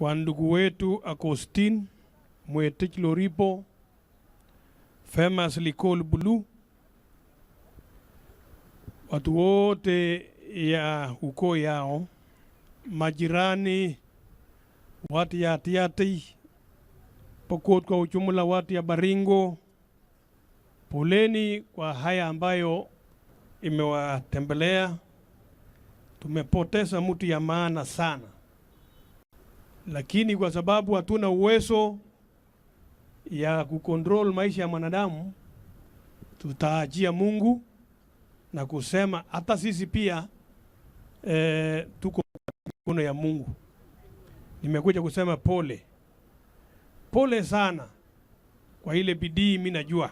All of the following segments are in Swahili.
Kwa ndugu wetu Agostine Mwetich Loripo, famously called Blue, watu wote ya ukoo yao, majirani, watu ya Tiaty, Pokot kwa ujumla, watu ya Baringo, poleni kwa haya ambayo imewatembelea. Tumepoteza mtu ya maana sana, lakini kwa sababu hatuna uwezo ya kucontrol maisha ya mwanadamu, tutaachia Mungu na kusema hata sisi pia tuko mikono ya Mungu. Nimekuja kusema pole pole sana kwa ile bidii. Mimi najua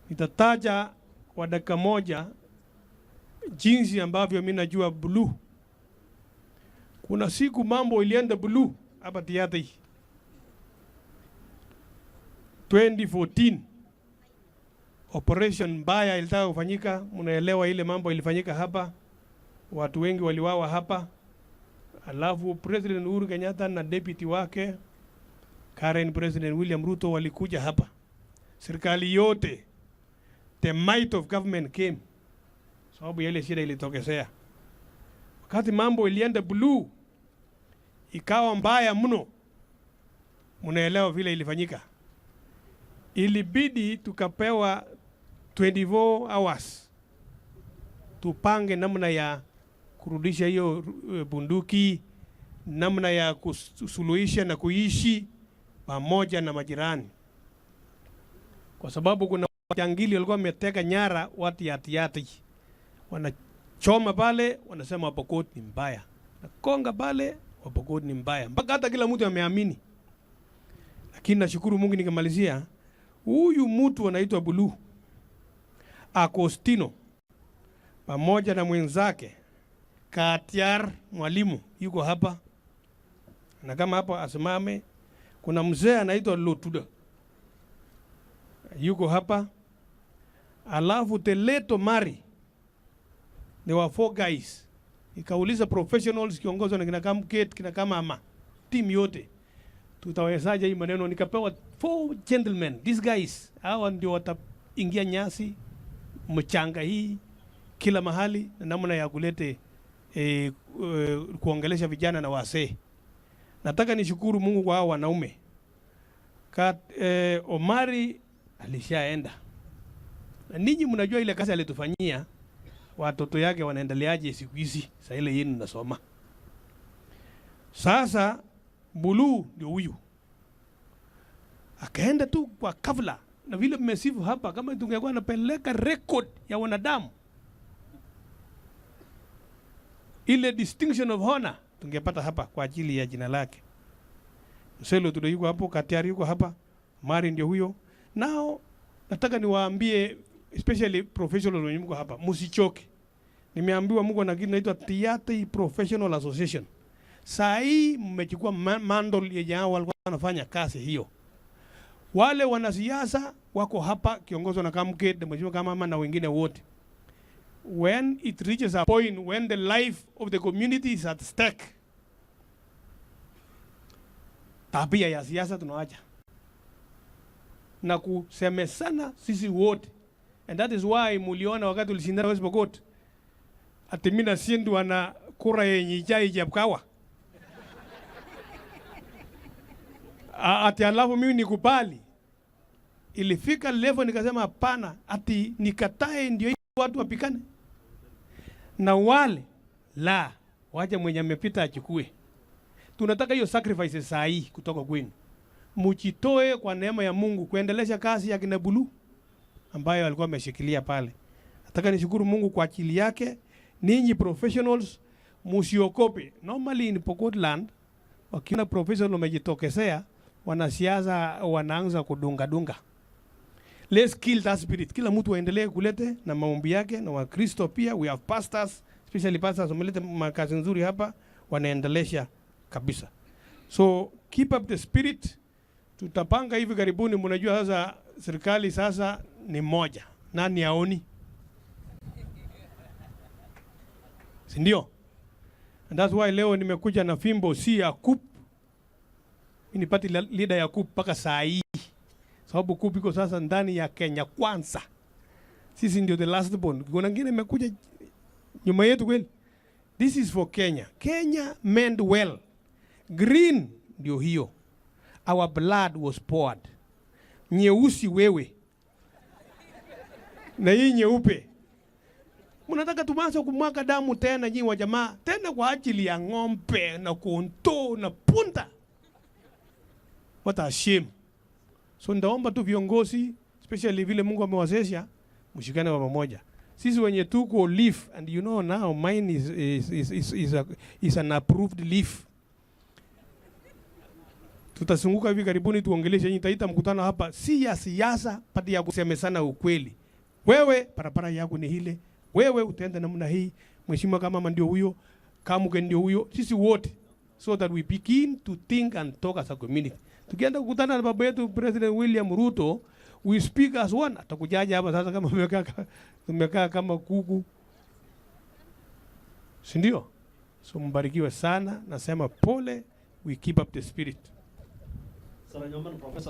nitataja kwa dakika moja jinsi ambavyo mimi najua Blue. Kuna siku mambo ilienda blue hapa Tiaty 2014, operation mbaya ilitaka kufanyika. Mnaelewa ile mambo ilifanyika hapa, watu wengi waliwawa hapa. Alafu President Uhuru Kenyatta na deputy wake current President William Ruto walikuja hapa, serikali yote, the might of government came, sababu ile shida ilitokezea. Wakati mambo ilienda blue, ikawa mbaya mno, mnaelewa vile ilifanyika. Ilibidi tukapewa 24 hours tupange namna ya kurudisha hiyo bunduki, namna ya kusuluhisha na kuishi pamoja na majirani, kwa sababu kuna jangili walikuwa wameteka nyara watu ya Tiaty, wanachoma pale, wanasema Wapokot ni mbaya, nakonga pale Wapokot ni mbaya, mpaka hata kila mtu ameamini. Lakini nashukuru Mungu, nikamalizia huyu mtu anaitwa Blue Agostino pamoja na mwenzake Katiar mwalimu yuko hapa, na kama hapo asimame. Kuna mzee anaitwa Lotuda yuko hapa, alafu Teleto Mari. They were four guys. Nikauliza professionals kiongozwa na kina Kamket, kina kama team yote, tutawezaje hii maneno? Nikapewa four gentlemen, these guys, hawa ndio wataingia nyasi mchanga hii kila mahali na namna ya kulete kuongelesha vijana na wasee. Nataka nishukuru Mungu kwa hao wanaume. Omari alishaenda. Na ninyi mnajua ile kazi alitufanyia, watoto yake wanaendeleaje siku hizi? Sasa ile yenu nasoma. Sasa Blue ndio huyu. Akaenda tu kwa kafla, na vile mmesifu hapa, kama tungekuwa napeleka record ya wanadamu ile distinction of honor tungepata hapa kwa ajili ya jina lake. Mselo tudo yuko hapo, Katiari yuko hapa, Mari ndio huyo. Nao nataka niwaambie especially professional wenye mko hapa, msichoke. Nimeambiwa mko na kitu inaitwa Tiaty Professional Association. Saa hii mmechukua mandol yenye hao walikuwa wanafanya kazi hiyo. Wale wanasiasa wako hapa kiongozwa na Kamket, mheshimiwa Kamama na wengine wote. When it reaches a point when the life of the community is at stake, tabia ya siasa tunaacha na kusemesana sisi wote. And that is why muliona wakati ulishindana West Pokot, ati mimi nashindwa na kura yenye chai Chepkawa. Ati alafu mimi nikubali. Ilifika level nikasema hapana, ati nikatae ndio watu wapikane. Na wale la wacha mwenye amepita achukue. Tunataka hiyo sacrifice saa hii kutoka kwenu. Mujitoe kwa neema ya Mungu kuendelesha kazi ya kina Blue ambayo alikuwa ameshikilia pale. Nataka nishukuru Mungu kwa ajili yake. Ninyi professionals musiogope. Normally in Pokot land wakiona professional wamejitokezea, wanasiasa wanaanza kudunga dunga. Let's kill that spirit. Kila mtu aendelee kulete na maombi yake, na Wakristo pia, we have pastors, especially pastors wameleta makazi nzuri hapa, wanaendelesha kabisa. So keep up the spirit. Tutapanga hivi karibuni. Mnajua sasa serikali sasa ni moja, nani aoni? Si ndio? And that's why leo nimekuja na fimbo si ya kup, Mimi ni party leader ya COOP mpaka saa hii, sababu COOP iko sasa ndani ya Kenya Kwanza. Sisi ndio the last born. Kuna wengine imekuja nyuma yetu kweli. This is for Kenya. Kenya meant well. Green ndio hiyo. Our blood was poured. Nyeusi wewe na hii nyeupe. Mnataka tuanze kumwaga damu tena nyinyi wa jamaa, tena kwa ajili ya ng'ombe na kondoo na punda. What a shame. So ndaomba tu viongozi, especially vile Mungu amewezesha, mshikane kwa pamoja. Sisi wenye tuko leaf, and you know now mine is an approved leaf. Tutazunguka hivi karibuni tuongeleshe nyinyi, taita mkutano hapa, si ya siasa, but ya kusemesana ukweli. Wewe barabara yako ni ile, wewe utaenda namna hii, mheshimiwa kama mama ndio huyo, Kamuke ndio huyo, sisi wote, so that we begin to think and talk as a community. Tukienda kukutana na baba yetu President William Ruto, we speak as one. Atakujaja hapa sasa kama tumekaa kama kuku, si ndio? So mbarikiwe sana, nasema pole, we keep up the spirit. Sara Nyoman, Professor.